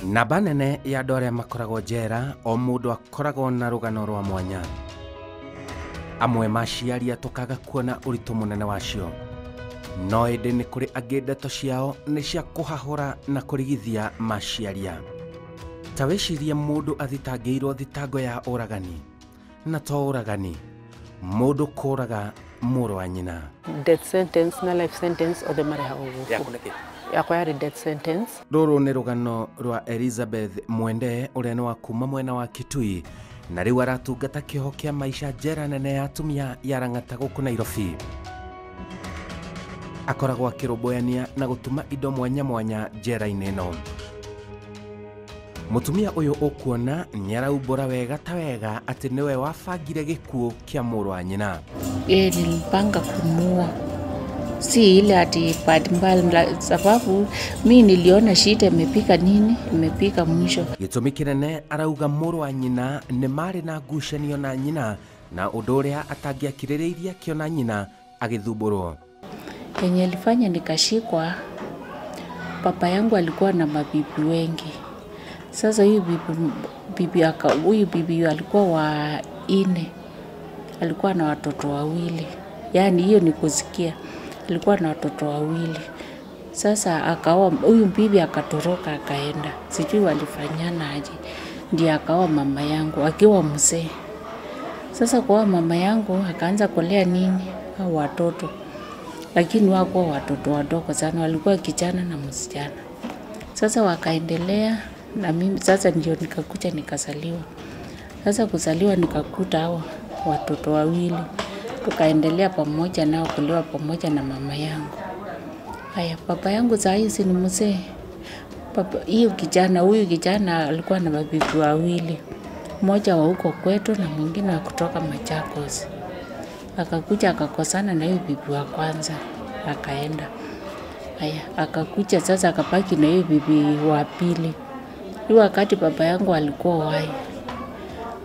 Namba nene ya andũ arĩa makoragwo njera o mũndũ akoragwo na rũgano rwa mwanya. Amwe maciaria tũkaga kuona ũritũ mũnene wacio, no ĩndĩ nĩ kũrĩ angĩ ndeto ciao nĩ cia kũhahũra na kũrigithia maciaria. Ta wĩcirie mũndũ athitangĩirwo thitango ya ũragani, na to ũragani, mũndũ kũraga mũrũ wa nyina. Death sentence na life sentence othe marehagwo gũkũ. Yakwa yarĩ death sentence. Rũrũ nĩ rũgano rwa Elizabeth Mwende ũrĩa nĩ wa kuma mwena wa Kitui na rĩu aratungata kĩoho kĩa maica njera nene ya atumia ya Lang'ata gũkũ Nairobi. Akoragwo akĩrũmbũyania na gũtuma indo mwanya mwanya njera-inĩ ĩno. Mũtumia ũyũ ũkuona nĩaraumbũra wega ta wega atĩ nĩwe wabangire gĩkuũ kĩa mũrũ wa nyina. Nilipanga kumua, si ile ati bahati mbaya, sababu mi niliona shida imepika nini, imepika mwisho. Gĩtũmi kĩnene arauga mũrũ wa nyina nĩ marĩ na ngucanio na nyina na ũndũ ũrĩa atangĩakirĩrĩirie akĩona nyina agĩthumbũrwo. Yenye ilifanya nikashikwa, papa yangu alikuwa na mabibi wengi. Sasa huyu bibi alikuwa wa 4, alikuwa na watoto wawili. Yaani hiyo ni kusikia, alikuwa na watoto wawili. Sasa akaoa huyu bibi, akatoroka akaenda, sijui walifanyana aje, ndiye akaoa mama yangu akiwa mzee. Sasa kwa mama yangu akaanza kulea nini hao watoto, lakini wako watoto wadogo sana, walikuwa kijana na msichana. Sasa wakaendelea na mimi sasa ndio nikakuja nikazaliwa. Sasa kuzaliwa nikakuta hao watoto wawili, tukaendelea pamoja nao kulewa pamoja na mama yangu. Haya, papa yangu saa hizi ni mzee. Papa hiyo kijana, huyu kijana alikuwa na mabibi wawili, mmoja wa huko kwetu na mwingine wa kutoka Machakos. Akakuja akakosana na huyu bibi wa kwanza, akaenda. Haya, akakuja sasa akabaki na huyu bibi wa pili. Hiyo wakati baba yangu alikuwa wai.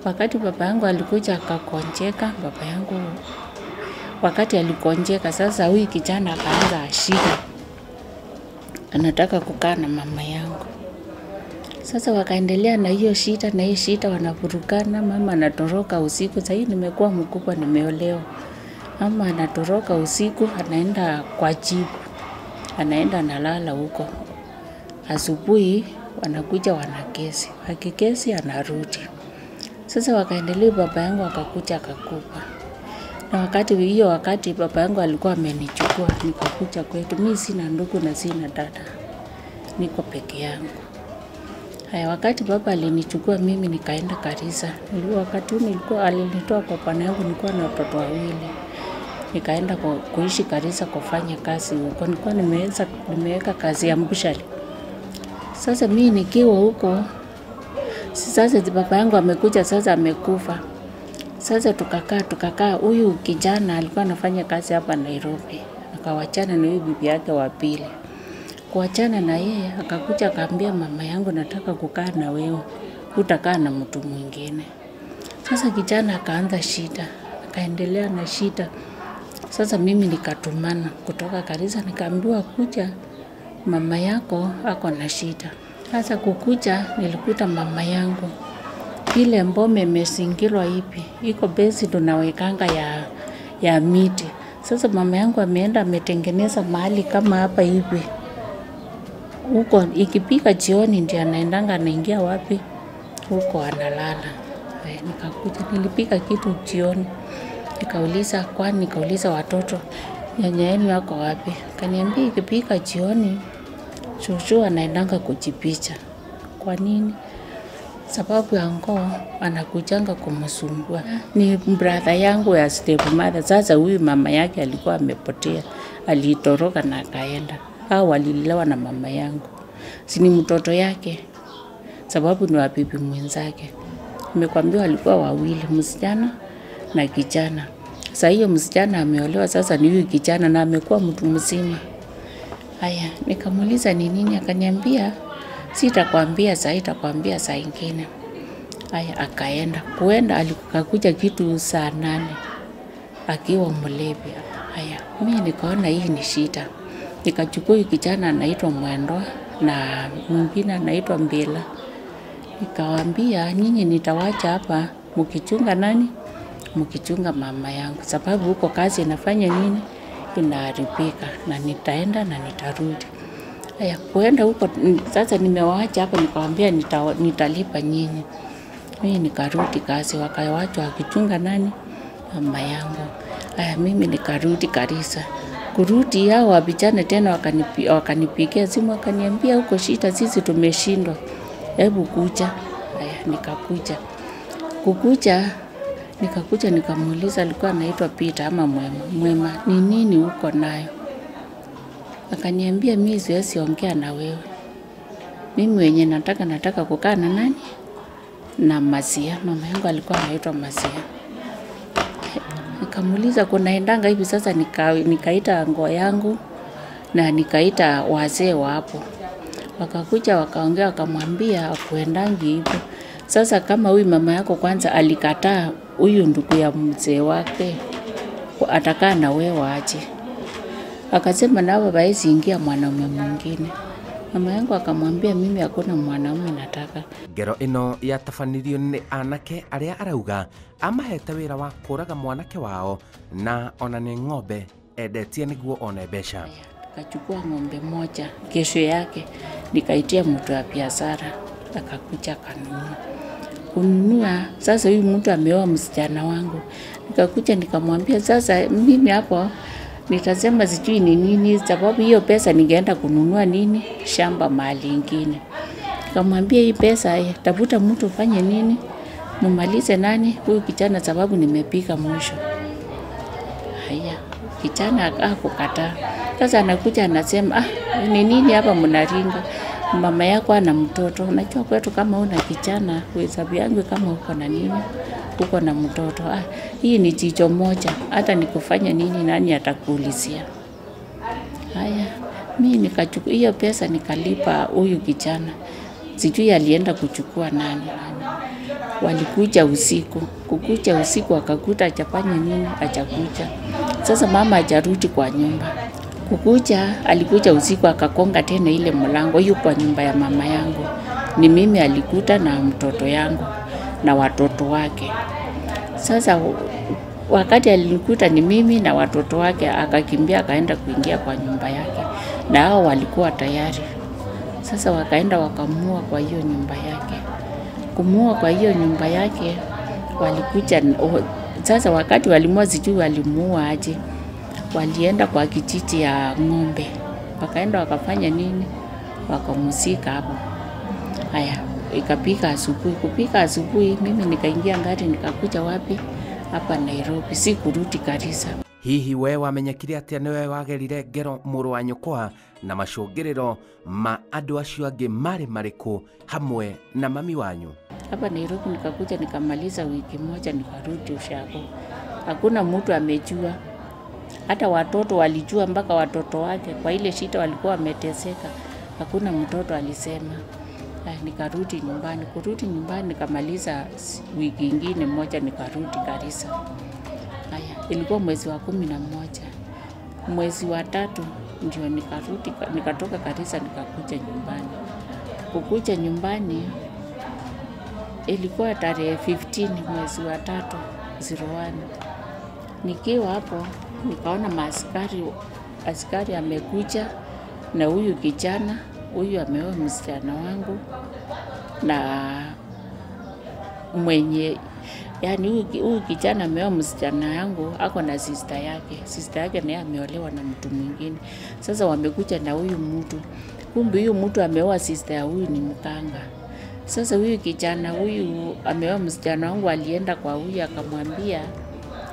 Wakati baba yangu alikuja akakonjeka, baba yangu wakati alikonjeka sasa huyu kijana akaanza shida, anataka kukaa na mama yangu. Sasa wakaendelea na hiyo shida na hiyo shida, wanavurugana. Mama anatoroka usiku, sasa nimekuwa mkubwa, nimeolewa. Mama anatoroka usiku, anaenda kwa jibu, anaenda analala huko. Asubuhi wanakuja wanakesi, wakikesi anarudi. Sasa wakaendelea, baba yangu akakuja akakufa. Na wakati hiyo wakati baba yangu alikuwa amenichukua nikakuja kwetu. Mimi sina ndugu na sina dada, niko peke yangu. Haya, wakati baba alinichukua mimi nikaenda Garissa. Wakati nilikuwa alinitoa kwa bwana yangu, nilikuwa na watoto wawili. Nikaenda kuishi Garissa kufanya kazi huko. Nilikuwa nimeweka kazi ya mbushari. Sasa mimi nikiwa huko, sasa baba yangu amekuja sasa amekufa. Sasa tukakaa, huyu kijana alikuwa anafanya kazi hapa Nairobi. Akawachana na huyu bibi yake wa pili. Kuachana na yeye akakuja akaambia mama yangu, nataka kukaa na wewe, hutakaa na mtu mwingine. Sasa kijana akaanza shida, akaendelea na shida. Sasa mimi nikatumana kutoka Garissa, nikaambiwa kuja, mama yako ako na shida. Sasa kukuja nilikuta mama yangu ile mbome imezingirwa hivi, iko besi tunawekanga ya miti. Sasa mama yangu ameenda ametengeneza mahali kama hapa hivi. Huko ikipika jioni ndiye anaendanga, anaingia wapi huko analala. Nikakuja nilipika kitu jioni, nikauliza kwani, nikauliza watoto, nyanya yenu yako wapi? Kaniambia ikipika jioni shushu anaendanga kujipicha. Kwa nini? Sababu ya ngoo anakujanga kumsumbua. Ni brother yangu ya step mother. Sasa huyu mama yake alikuwa amepotea, alitoroka na akaenda. Hao walilelewa na mama yangu, si ni mtoto yake, sababu ni wa bibi mwenzake. Nimekwambia walikuwa wawili, msichana na kijana. Sasa hiyo msichana ameolewa, sasa ni huyu kijana na amekuwa mtu mzima. Haya, nikamuuliza ni nini, akaniambia sitakwambia saa, itakwambia saa ingine. Haya, akaenda. Kuenda alikuja kitu saa 8 akiwa mlevi. Haya, mimi nikaona hii ni shida. Nikachukua huyu kijana anaitwa Mwendwa, na mwingine anaitwa Mbela. Nikawaambia nyinyi nitawacha hapa mkichunga nani? Mkichunga mama yangu, sababu huko kazi inafanya nini? Inaharibika, na nitaenda na nitarudi. Haya, kuenda huko sasa nimewaacha hapa, nikawaambia nitalipa nyinyi. Mimi nikarudi kazi, wakawachwa wakichunga nani? Mama yangu. Haya, mimi nikarudi Garissa. Kurudi hao wabijana tena wakanipigia simu wakaniambia huko shida sisi tumeshindwa. Hebu kuja. Haya, nikakuja. Kukuja nikakuja nikamuuliza, alikuwa anaitwa Peter ama Mwema. Mwema, ni nini uko nayo? Akaniambia mimi siwezi ongea na wewe. Mimi wenye nataka kukaa na nani? Na Masia. Mama yangu alikuwa anaitwa Masia. Nikamuuliza kunaendanga hivi sasa, nikaita ngo yangu na nikaita wazee wa hapo. Wakakuja wakaongea, wakamwambia kuendangi hivyo. Sasa kama huyu mama yako kwanza alikataa huyu ndugu ya mzee wake, atakaa na wewe aje? Akasema na baba hawezi ingia mwanaume mwingine. Mama yangu akamwambia mimi hakuna mwanaume nataka. Ngero ino yatabanirio nĩ anake arĩa arauga amahete wĩra wa kũraga mwanake wao na ona nĩ ng'ombe endetie nĩguo one mbeca. Nikachukua ng'ombe moja, kesho yake nikaitia mtu wa biashara akakuja kanunua. Kununua, sasa huyu mtu ameoa msichana wangu. Nikakuja nikamwambia sasa mimi hapo nitasema sijui ni nini, sababu hiyo pesa ningeenda kununua nini shamba mahali ingine. Nikamwambia hii pesa tafuta mtu ufanye nini, mumalize nani huyu kijana, sababu nimepika mwisho. Haya, kijana akakukataa. Sasa anakuja anasema ni nini hapa mnaringa? Mama yako ana mtoto. Unajua kwetu kama una kijana, hesabu yangu kama uko na nini, uko na mtoto. Hii ni jicho moja, hata nikufanya nini nani atakuulizia? Haya, mimi nikachukua hiyo pesa nikalipa huyu kijana. Sijui alienda kuchukua nani. Walikuja usiku. Kukuja usiku akakuta hajafanya nini, hajakuja. Sasa mama hajarudi kwa nyumba. Kukuja, alikuja usiku akakonga tena ile mlango hiyo kwa nyumba ya mama yangu. Ni mimi alikuta na mtoto yangu na watoto wake. Sasa wakati alikuta ni mimi na watoto wake, akakimbia akaenda kuingia kwa nyumba yake. Na hao walikuwa tayari. Sasa wakaenda wakamua kwa hiyo nyumba yake. Kumua kwa hiyo nyumba yake walikuja. Sasa wakati walimua sijui walimua aje. Walienda kwa kijiji ya ng'ombe. Wakaenda wakafanya nini? Wakamzika hapo. Haya, ikapika asubuhi. Kupika asubuhi mimi nikaingia ngari nikakuja wapi? Hapa Nairobi, si kurudi Garissa. Hihi we wamenyekire atia niwe wagerire ngero mũrũ wa nyũkwa na macũngĩrĩro ma andũ acio angĩ marĩ marĩkũ hamwe na mami wanyu? Hapa Nairobi nikakuja nikamaliza wiki moja nikarudi ushago. Hakuna mtu amejua. Hata watoto walijua, mpaka watoto wake kwa ile shida walikuwa wameteseka. Hakuna mtoto alisema. Nikarudi nyumbani. Kurudi nyumbani nikamaliza wiki ingine moja nikarudi Garissa. Haya, ilikuwa mwezi wa 11. Mwezi wa 3 ndio nikarudi, nikatoka Garissa nikakuja nyumbani. Kukuja nyumbani ilikuwa tarehe 15 mwezi wa 3 01. Nikiwa hapo nikaona maaskari, askari amekuja na huyu kijana, huyu ameoa msichana wangu na mwenye, yani huyu kijana ameoa msichana yangu, ako na sister yake. Sister yake naye ameolewa na mtu mwingine. Sasa wamekuja na huyu mtu. Kumbe huyu mtu ameoa sister ya huyu ni mkanga. Sasa huyu kijana huyu ameoa msichana wangu alienda kwa huyu akamwambia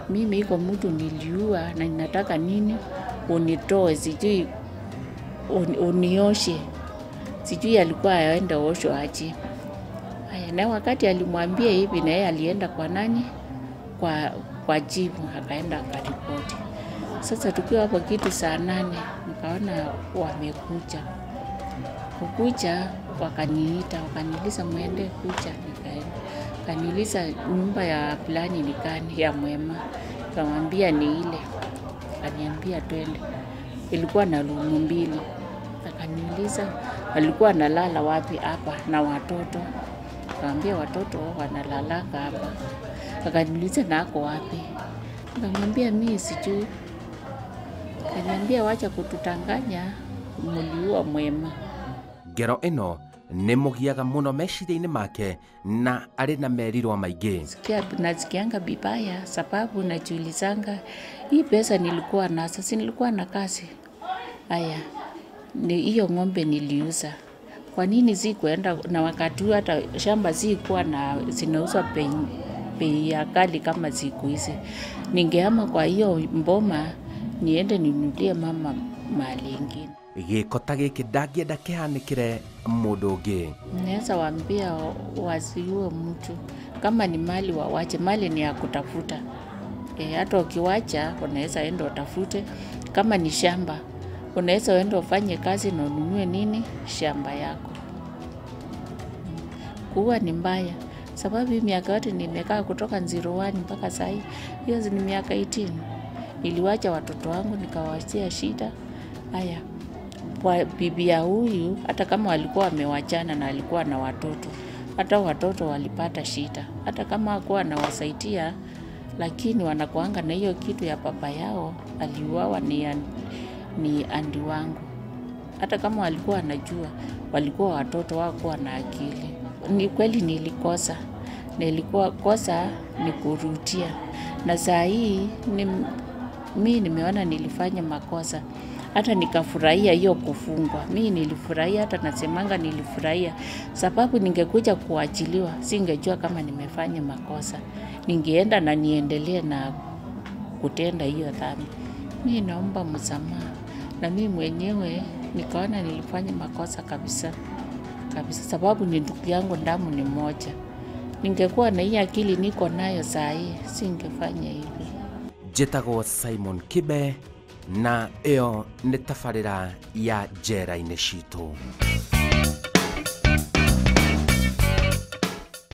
mimi iko mtu niliua na ninataka nini unitoe, sijui unioshe. Sijui alikuwa aenda osho aje. Haya, na wakati alimwambia hivi na yeye alienda kwa nani? Kwa jibu akaenda akaripoti. Sasa tukiwa hapo kitu saa 8 nikaona wamekuja. Kukuja wakaniita, wakaniuliza muende kuja, nikaenda. Kaniuliza nyumba ya fulani ni gani ya Mwema. Nikamwambia ni ile. Akaniambia twende. Ilikuwa na rumu 2. Akaniuliza walikuwa wanalala wapi hapa na watoto. Nikamwambia watoto wanalalanga hapa. Akaniuliza na ako wapi? Nikamwambia mimi sijui. Akaniambia wacha kututanganya, muliua Mwema. Ngero ĩno nĩ mũgiaga mũno meciria-inĩ make na arĩ na merirwa maingĩ. Nasikianga vibaya sababu najiulizanga hii pesa nilikuwa nazo, si nilikuwa na kazi. Haya, ni hiyo ng'ombe niliuza. Kwa nini sikuenda na wakati huo hata shamba sikuwa na zinauzwa bei ya kali kama siku hizi. Ningehama kwa hiyo mboma niende ninunulie mama mali ingine. Gĩko ta gĩkĩ ndangĩenda kĩhanĩkĩre mũndũ ũngĩ. Naweza waambia wasiue mtu. Kama ni mali wawache, mali ni ya kutafuta. Hata ukiwacha unaweza enda utafute. Kama ni shamba unaweza enda ufanye kazi na ununue nini shamba yako. Kuua ni mbaya sababu miaka yote nimekaa kutoka 01 mpaka sasa hiyo ni miaka 18. Niliwacha watoto wangu nikawaachia shida. Haya, kwa bibi ya huyu hata kama walikuwa wamewachana na alikuwa na watoto, hata watoto walipata shida. Hata kama hakuwa anawasaidia, lakini wanakuanga na hiyo kitu ya baba yao aliuawa ni andi wangu. Hata kama walikuwa wanajua, walikuwa watoto hawakuwa na akili. Ni kweli nilikosa. Nilikuwa kosa ni kurudia. Na saa hii mimi nimeona nilifanya makosa. Hata nikafurahia hiyo kufungwa. Mimi nilifurahia, hata nasemanga nilifurahia. Sababu ningekuja kuachiliwa, singejua kama nimefanya makosa. Ningeenda na niendelee na kutenda hiyo dhambi. Mimi naomba msamaha. Na mimi mwenyewe nikaona nilifanya makosa kabisa. Kabisa sababu ni ndugu yangu, damu ni moja. Ningekuwa na hii akili niko nayo saa hii, singefanya hivi. Njĩtagwo Simon Kibe na ĩyo nĩ tabarĩra ya njera-inĩ citũ.